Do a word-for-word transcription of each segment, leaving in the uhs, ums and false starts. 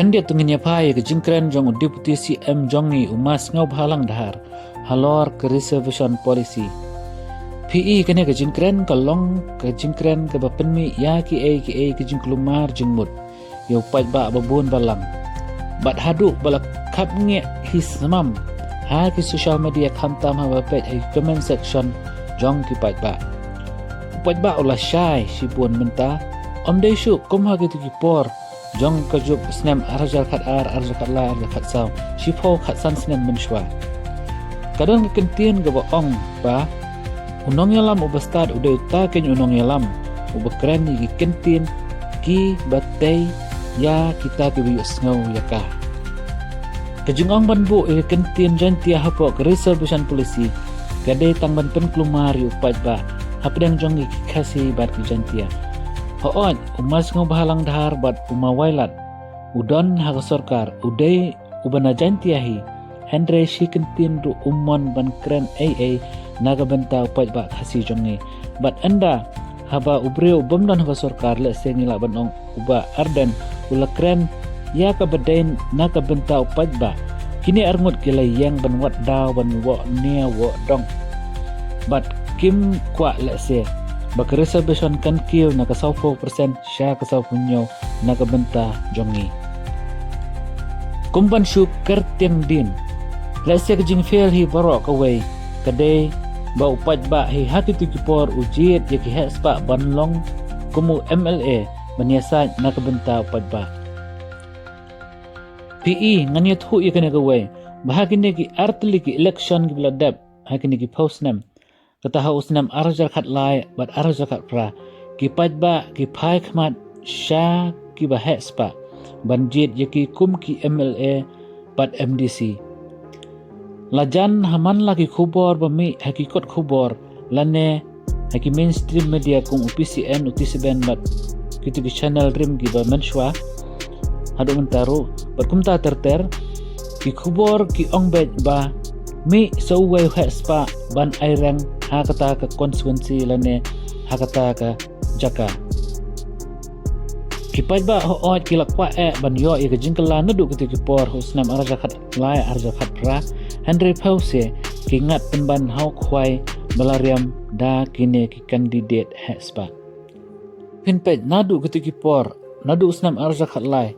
Khyndiat to ngin ïa phai ïa ka jingkren jong u Deputy C M jong ngi u Ma Sngewbhalang Dhar halor ka reservation policy. Phi i kane ka jingkren ka long ka jingkren kaba pynmih ïa kiei kiei ki jingkulmar jingmut ïa u paidbah ba bun balang. Bad haduh ba la khapngiah hi samam ha ki social media khamtam haba peit ha ki comment section jong ki paidbah. U paidbah u la shai shibun mynta, ym dei shuh kum ha kito ki por jong ka juk snem ar hajar khat ar, ar hajar khat lai, ar hajar khat saw, shiphew khat san snem mynshuwa. Ka don ka kyntien kaba ong ba u nongïalam uba stad u dei uta keiñ u nongïalam uba kren ïa ki kyntien kiba tei ïa kita kiba ïohsngew ïa ka. Ka jingong ban buh ïa ka kyntien Jaiñtia hapoh ka reservation policy ka dei tang ban pynkulmar ïa u paidbah hapdeng jong ngi ki Khasi bad ki Jaiñtia. Hooid, u Ma Sngewbhalang Dhar bad u Ma Wailadmiki u don ha ka sorkar, u dei uba na Jaiñtia hi, hynrei shi kyntien ruh um mon ban kren ei ei na ka bynta u paidbah Khasi jong ngi. Bad ynda haba u briew u bym don ha ka sorkar, lehse ngi lah ban ong u Bah Ardent u la kren ïa kaba dei na ka bynta u paidbah. Kine arngut ki la ïeng ban wad daw ban woh nia woh dong. Bad kim kwah lehse ba ka reservation kan kiew na ka sawphew percent sha ka sawphew hynñiew na ka bynta jong ngi. Kum ban shu kyrtiang dien, lehse ka jingfail hi baroh kawei ka dei ba u paidbah hi ha kito ki por u jied ïa ki heh spah ban long kum u M L A ban ïasaid na ka bynta u paidbah. Phi i, ngan ïathuh ïa kane kawei, ba ha kine ki artylli ki election kiba la dep ha kine ki phew snem, kata ha u snem ar hajar khat lai bad ar hajar khat phra, ki paidbah ki phai khmat sha kiba heh spah ban jied ïa ki kum ki M L A bad M D C. La jan ha man la ki khubor ba mih ha ki kot khubor lane ha ki mainstream media kum u P C N, u T C B N bad kito ki channel rim kiba mynshuwa haduh mynta ruh, bad kumta ter ter, ki khubor ki ong beit ba mih sa uwei u heh spah ban aireng ha kata ka constituency lane ha kata ka jaka. Ki paidbah hooid ki la kwah eh ban ïoh ïa ka jingkylla naduh kito ki por ha u snem ar hajar khat lai, ar hajar khat phra, hynrei phewse ki ngat pynban ha u khwai ba la riam da kine ki candidate heh spah. Phin peit naduh kito ki por, naduh u snem ar hajar khat lai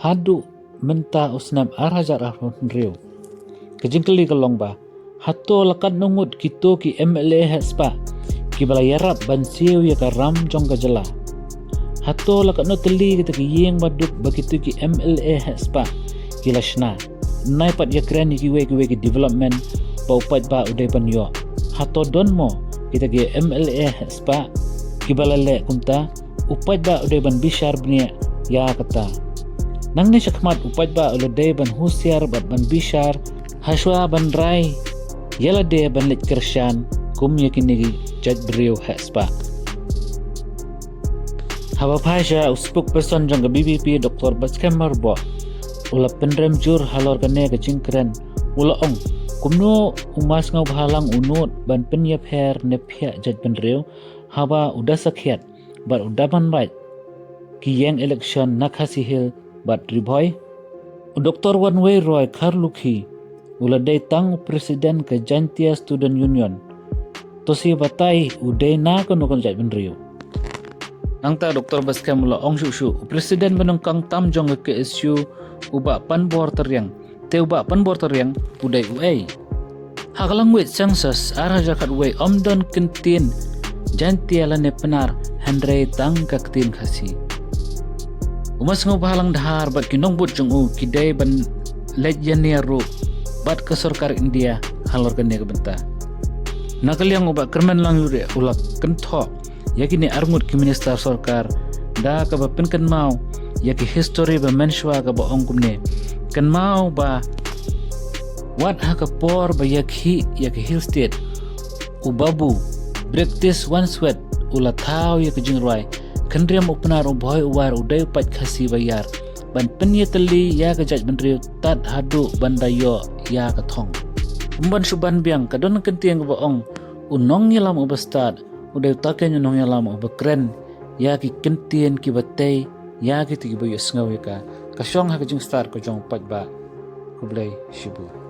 haduh mynta u snem ar hajar arphew hynriew, ka jingkylli ka long ba hato la katno ngut kito ki M L A heh spah kiba la ïarap ban siew ïa ka ram jong ka jylla? Hato la katno tylli kita ki ïing ba duk ba kito ki M L A heh spah ki la shna? Nai pat ïakren ïa kiwei kiwei ki development ba u paidbah u dei ban ïoh. Hato don mo kita ki M L A heh spah kiba la leh kumta? U paidbah u dei ban bishar bniah ïa kata. Nangne shakhmat u paidbah u la dei ban husiar bad ban bishar hashwa ban rai ïa lade ban leit kyrshan kum ïa kine ki jait briew heh spah. Haba phai sha u spokesperson jong ka B B P, Doktor Batskhem Myrboh, u la pynrem jur halor kane ka jingkren, u la ong, kumno u Ma Sngewbhalang u nud ban pynïapher ne phiah jait bynriew haba u da sakhiat bad u da ban bait ki ïeng election na Khasi Hills bad Ri Bhoi? U Doktor Wanwei Roy Kharlukhi u la dei tang u president ka Jaintia Student Union. To sa batai u dei na kano kano jait bynriew. Nangta Doktor Batskhem u la ong shuh shuh, u president ba nyngkong tam jong ka K S U, u Bah Panbor Tariang, te u Bah Panbor Tariang u dei uei? Ha ka language census ar hajar khatwei ym don ktien Jaintia lane Pnar, hynrei tang ka ktien Khasi. U Ma Sngewbhalang Dhar bad ki nongbud jong u ki dei ban leit ïania ruh bad ka sorkar India halor kane ka bynta. Na ka liang u Bah Kyrmenlang Iuriah u la kynthoh ïa kine arngut ki minister sorkar da kaba pynkynmaw ïa ki history ba mynshuwa kaba ong kumne. Kynmaw ba wat ha ka por ba ïakhih ïa ka Hill State, u Babu Brigadier Wandsworth u la thaw ïa ka jingrwai, khynriam u Pnar, u Bhoi, u War u dei u paid Khasi ba ïar ban pynïatylli ïa ka jaitbynriew tad haduh ban da ïoh ïa ka thong. Ym ban shu ban biang, ka don ka ktien kaba ong, U nongïalam uba stad u dei uta kein u nongïalam uba kren ïa ki kyntien kiba tei ïa kito kiba ïohsngew ïa ka. Ka shong ha ka jingstad ka jong u paidbah. Khublei shibun.